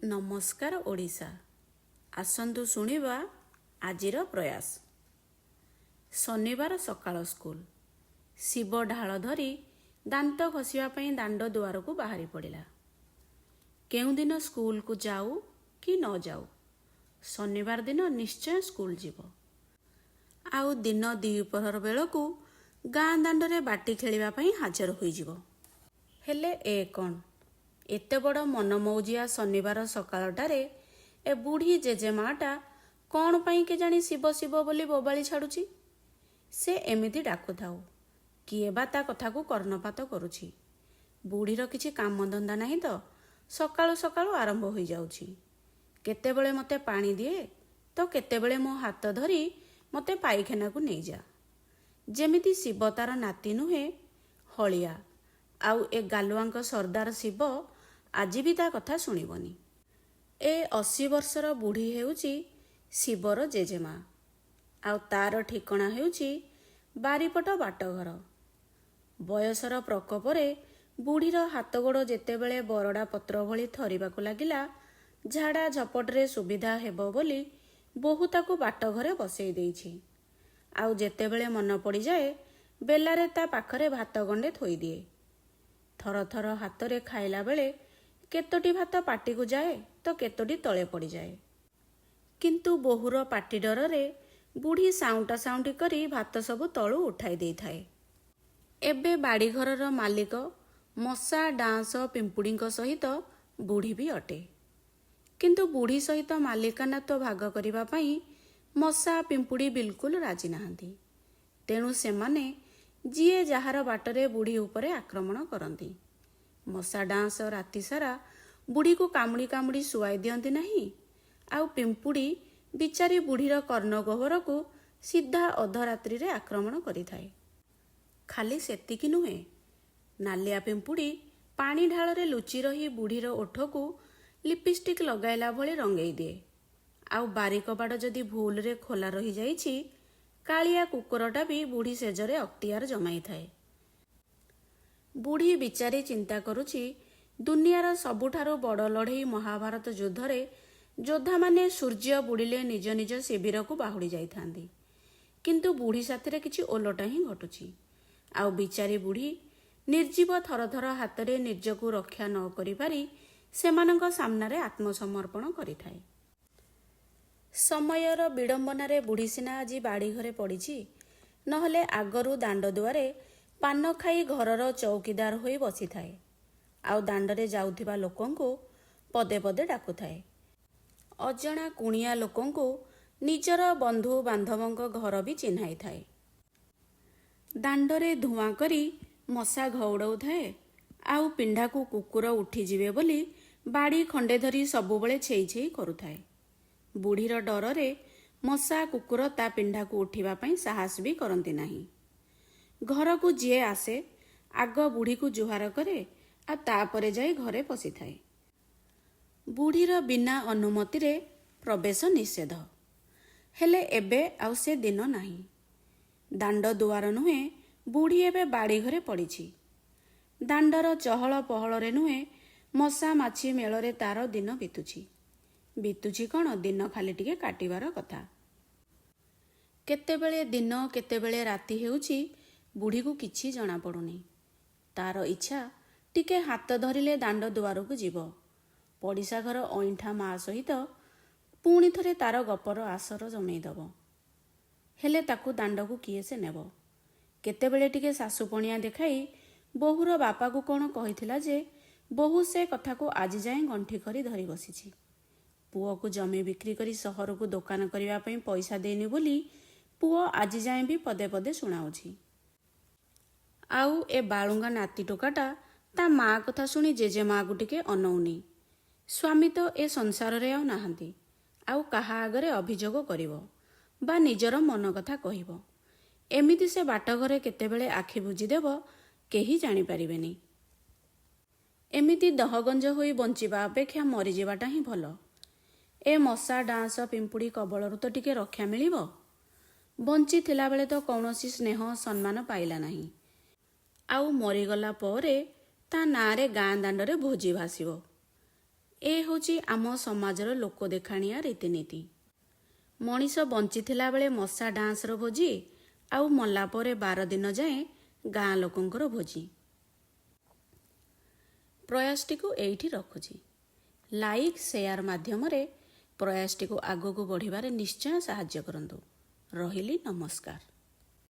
ନମସ୍କାର ଓଡ଼ିଶା। ଆସନ୍ତୁ ଶୁଣିବା ଆଜିର ପ୍ରୟାସ। ଶନିବାର ସକାଳ ସ୍କୁଲ। ଶିବ ଢାଳ ଧରି ଦାନ୍ତ ଘଷିବା ପାଇଁ ଦାଣ୍ଡ ଦୁଆରକୁ ବାହାରି ପଡ଼ିଲା। କେଉଁଦିନ ସ୍କୁଲକୁ ଯାଉ କି ନ ଯାଉ, ଶନିବାର ଦିନ ନିଶ୍ଚୟ ସ୍କୁଲ ଯିବ। ଆଉ ଦିନ ଦ୍ୱିପ୍ରହର ବେଳକୁ ଗାଁ ଦାଣ୍ଡରେ ବାଟି ଖେଳିବା ପାଇଁ ହାଜର ହୋଇଯିବ। ହେଲେ ଏ କ'ଣ? ଏତେ ବଡ଼ ମନମଉଜିଆ ଶନିବାର ସକାଳଟାରେ ଏ ବୁଢ଼ୀ ଜେଜେମାଟା କ'ଣ ପାଇଁ କେଜାଣି ଶିବ ଶିବ ବୋଲି ବୋବାଳି ଛାଡ଼ୁଛି? ସେ ଏମିତି ଡାକୁଥାଉ, କିଏ ବା ତା କଥାକୁ କର୍ଣ୍ଣପାତ କରୁଛି? ବୁଢ଼ୀର କିଛି କାମଧନ୍ଦା ନାହିଁ ତ ସକାଳୁ ସକାଳୁ ଆରମ୍ଭ ହୋଇଯାଉଛି। କେତେବେଳେ ମୋତେ ପାଣି ଦିଏ ତ କେତେବେଳେ ମୋ ହାତ ଧରି ମୋତେ ପାଇଖାନାକୁ ନେଇଯା। ଯେମିତି ଶିବ ତାର ନାତି ନୁହେଁ, ହଳିଆ। ଆଉ ଏ ଗାଲୁଆଙ୍କ ସର୍ଦ୍ଦାର ଶିବ ଆଜି ବି ତା କଥା ଶୁଣିବନି। ଏ 80 ବର୍ଷର ବୁଢ଼ୀ ହେଉଛି ଶିବର ଜେଜେମା, ଆଉ ତାର ଠିକଣା ହେଉଛି ବାରିପଟ ବାଟଘର। ବୟସର ପ୍ରକୋପରେ ବୁଢ଼ୀର ହାତଗୋଡ଼ ଯେତେବେଳେ ବରଡ଼ା ପତ୍ର ଭଳି ଥରିବାକୁ ଲାଗିଲା, ଝାଡ଼ା ଝପଟରେ ସୁବିଧା ହେବ ବୋଲି ବୋହୂ ତାକୁ ବାଟଘରେ ବସେଇ ଦେଇଛି। ଆଉ ଯେତେବେଳେ ମନ ପଡ଼ିଯାଏ, ବେଲାରେ ତା ପାଖରେ ଭାତ ଗଣ୍ଡେ ଥୋଇଦିଏ। ଥରଥର ହାତରେ ଖାଇଲା ବେଳେ କେତୋଟି ଭାତ ପାଟିକୁ ଯାଏ ତ କେତୋଟି ତଳେ ପଡ଼ିଯାଏ। କିନ୍ତୁ ବୋହୂର ପାଟି ଡରରେ ବୁଢ଼ୀ ସାଉଁଟା ସାଉଁଟି କରି ଭାତ ସବୁ ତଳୁ ଉଠାଇ ଦେଇଥାଏ। ଏବେ ବାଡ଼ିଘରର ମାଲିକ ମଶା, ଡାଆଁଶ, ପିମ୍ପୁଡ଼ିଙ୍କ ସହିତ ବୁଢ଼ୀ ବି ଅଟେ। କିନ୍ତୁ ବୁଢ଼ୀ ସହିତ ମାଲିକାନାତ୍ୱ ଭାଗ କରିବା ପାଇଁ ମଶା, ପିମ୍ପୁଡ଼ି ବିଲକୁଲ ରାଜି ନାହାନ୍ତି। ତେଣୁ ସେମାନେ ଯିଏ ଯାହାର ବାଟରେ ବୁଢ଼ୀ ଉପରେ ଆକ୍ରମଣ କରନ୍ତି। ମଶା, ଡାଆଁଶ ରାତିସାରା ବୁଢ଼ୀକୁ କାମୁଡ଼ି କାମୁଡ଼ି ଶୁଆଇ ଦିଅନ୍ତି ନାହିଁ, ଆଉ ପିମ୍ପୁଡ଼ି ବିଚାରୀ ବୁଢ଼ୀର କର୍ଣ୍ଣଗହ୍ୱରକୁ ସିଧା ଅଧରାତ୍ରିରେ ଆକ୍ରମଣ କରିଥାଏ। ଖାଲି ସେତିକି ନୁହେଁ, ନାଲିଆ ପିମ୍ପୁଡ଼ି ପାଣି ଢାଳରେ ଲୁଚି ରହି ବୁଢ଼ୀର ଓଠକୁ ଲିପିଷ୍ଟିକ୍ ଲଗାଇଲା ଭଳି ରଙ୍ଗେଇ ଦିଏ। ଆଉ ବାରି କବାଟ ଯଦି ଭୁଲରେ ଖୋଲା ରହିଯାଇଛି, କାଳିଆ କୁକୁରଟା ବି ବୁଢ଼ୀ ଶେଯରେ ଅକ୍ତିଆର ଜମାଇଥାଏ। ବୁଢ଼ୀ ବିଚାରୀ ଚିନ୍ତା କରୁଛି, ଦୁନିଆର ସବୁଠାରୁ ବଡ଼ ଲଢ଼େଇ ମହାଭାରତ ଯୁଦ୍ଧରେ ଯୋଦ୍ଧାମାନେ ସୂର୍ଯ୍ୟ ବୁଡ଼ିଲେ ନିଜ ନିଜ ଶିବିରକୁ ବାହୁଡ଼ି ଯାଇଥାନ୍ତି, କିନ୍ତୁ ବୁଢ଼ୀ ସାଥିରେ କିଛି ଓଲଟା ହିଁ ଘଟୁଛି। ଆଉ ବିଚାରୀ ବୁଢ଼ୀ ନିର୍ଜୀବ ଥରଥର ହାତରେ ନିଜକୁ ରକ୍ଷା ନ କରିପାରି ସେମାନଙ୍କ ସାମ୍ନାରେ ଆତ୍ମସମର୍ପଣ କରିଥାଏ। ସମୟର ବିଡ଼ମ୍ବନାରେ ବୁଢ଼ୀ ସିନା ଆଜି ବାଡ଼ିଘରେ ପଡ଼ିଛି, ନହେଲେ ଆଗରୁ ଦାଣ୍ଡ ଦୁଆରେ ପାନ ଖାଇ ଘରର ଚୌକିଦାର ହୋଇ ବସିଥାଏ, ଆଉ ଦାଣ୍ଡରେ ଯାଉଥିବା ଲୋକଙ୍କୁ ପଦେ ପଦେ ଡାକୁଥାଏ। ଅଜଣା କୁଣିଆ ଲୋକଙ୍କୁ ନିଜର ବନ୍ଧୁ ବାନ୍ଧବଙ୍କ ଘର ବି ଚିହ୍ନାଇଥାଏ। ଦାଣ୍ଡରେ ଧୂଆଁ କରି ମଶା ଘଉଡ଼ଉଥାଏ, ଆଉ ପିଣ୍ଡାକୁ କୁକୁର ଉଠିଯିବେ ବୋଲି ବାଡ଼ି ଖଣ୍ଡେ ଧରି ସବୁବେଳେ ଛେଇ ଛେଇ କରୁଥାଏ। ବୁଢ଼ୀର ଡରରେ ମଶା, କୁକୁର ତା ପିଣ୍ଡାକୁ ଉଠିବା ପାଇଁ ସାହସ ବି କରନ୍ତି ନାହିଁ। ଘରକୁ ଯିଏ ଆସେ, ଆଗ ବୁଢ଼ୀକୁ ଜୁହାର କରେ, ଆଉ ତାପରେ ଯାଇ ଘରେ ପଶିଥାଏ। ବୁଢ଼ୀର ବିନା ଅନୁମତିରେ ପ୍ରବେଶ ନିଷେଧ। ହେଲେ ଏବେ ଆଉ ସେ ଦିନ ନାହିଁ। ଦାଣ୍ଡ ଦୁଆର ନୁହେଁ, ବୁଢ଼ୀ ଏବେ ବାଡ଼ିଘରେ ପଡ଼ିଛି। ଦାଣ୍ଡର ଚହଳ ପହଳରେ ନୁହେଁ, ମଶା ମାଛି ମେଳରେ ତାର ଦିନ ବିତୁଛି। ବିତୁଛି କ'ଣ, ଦିନ ଖାଲି ଟିକେ କାଟିବାର କଥା। କେତେବେଳେ ଦିନ, କେତେବେଳେ ରାତି ହେଉଛି, ବୁଢ଼ୀକୁ କିଛି ଜଣାପଡ଼ୁନି। ତାର ଇଚ୍ଛା ଟିକେ ହାତ ଧରିଲେ ଦାଣ୍ଡ ଦୁଆରକୁ ଯିବ। ପଡ଼ିଶା ଘର ଅଇଁଠା ମା ସହିତ ପୁଣି ଥରେ ତାର ଗପର ଆସର ଜମେଇଦବ। ହେଲେ ତାକୁ ଦାଣ୍ଡକୁ କିଏ ସେ ନେବ? କେତେବେଳେ ଟିକେ ଶାଶୁପଣିଆ ଦେଖାଇ ବୋହୂର ବାପାକୁ କ'ଣ କହିଥିଲା ଯେ, ବୋହୂ ସେ କଥାକୁ ଆଜି ଯାଏଁ ଗଣ୍ଠି କରି ଧରି ବସିଛି। ପୁଅକୁ ଜମି ବିକ୍ରି କରି ସହରକୁ ଦୋକାନ କରିବା ପାଇଁ ପଇସା ଦେଇନି ବୋଲି ପୁଅ ଆଜି ଯାଏଁ ବି ପଦେ ପଦେ ଶୁଣାଉଛି। ଆଉ ଏ ବାଳୁଙ୍ଗା ନାତି ଟୋକାଟା ତା ମା କଥା ଶୁଣି ଜେଜେମାକୁ ଟିକେ ଅନଉନି। ସ୍ୱାମୀ ତ ଏ ସଂସାରରେ ଆଉ ନାହାନ୍ତି, ଆଉ କାହା ଆଗରେ ଅଭିଯୋଗ କରିବ ବା ନିଜର ମନ କଥା କହିବ? ଏମିତି ସେ ବାଟଘରେ କେତେବେଳେ ଆଖି ବୁଜିଦେବ, କେହି ଜାଣିପାରିବେନି। ଏମିତି ଦହଗଞ୍ଜ ହୋଇ ବଞ୍ଚିବା ଅପେକ୍ଷା ମରିଯିବାଟା ହିଁ ଭଲ। ଏ ମଶା, ଡାଆଁଶ, ପିମ୍ପୁଡ଼ି କବଳରୁ ତ ଟିକେ ରକ୍ଷା ମିଳିବ। ବଞ୍ଚିଥିଲା ବେଳେ ତ କୌଣସି ସ୍ନେହ ସମ୍ମାନ ପାଇଲା ନାହିଁ, ଆଉ ମରିଗଲା ପରେ ତା ନାଁରେ ଗାଁ ଦାଣ୍ଡରେ ଭୋଜି ଭାସିବ। ଏ ହେଉଛି ଆମ ସମାଜର ଲୋକ ଦେଖାଣିଆ ରୀତିନୀତି। ମଣିଷ ବଞ୍ଚିଥିଲା ବେଳେ ମଶା ଡାନ୍ସର ଭୋଜି, ଆଉ ମଲା ପରେ 12 ଦିନ ଯାଏଁ ଗାଁ ଲୋକଙ୍କର ଭୋଜି। ପ୍ରୟାସଟିକୁ ଏଇଠି ରଖୁଛି। ଲାଇକ୍, ସେୟାର ମାଧ୍ୟମରେ ପ୍ରୟାସଟିକୁ ଆଗକୁ ବଢ଼ିବାରେ ନିଶ୍ଚୟ ସାହାଯ୍ୟ କରନ୍ତୁ। ରହିଲି, ନମସ୍କାର।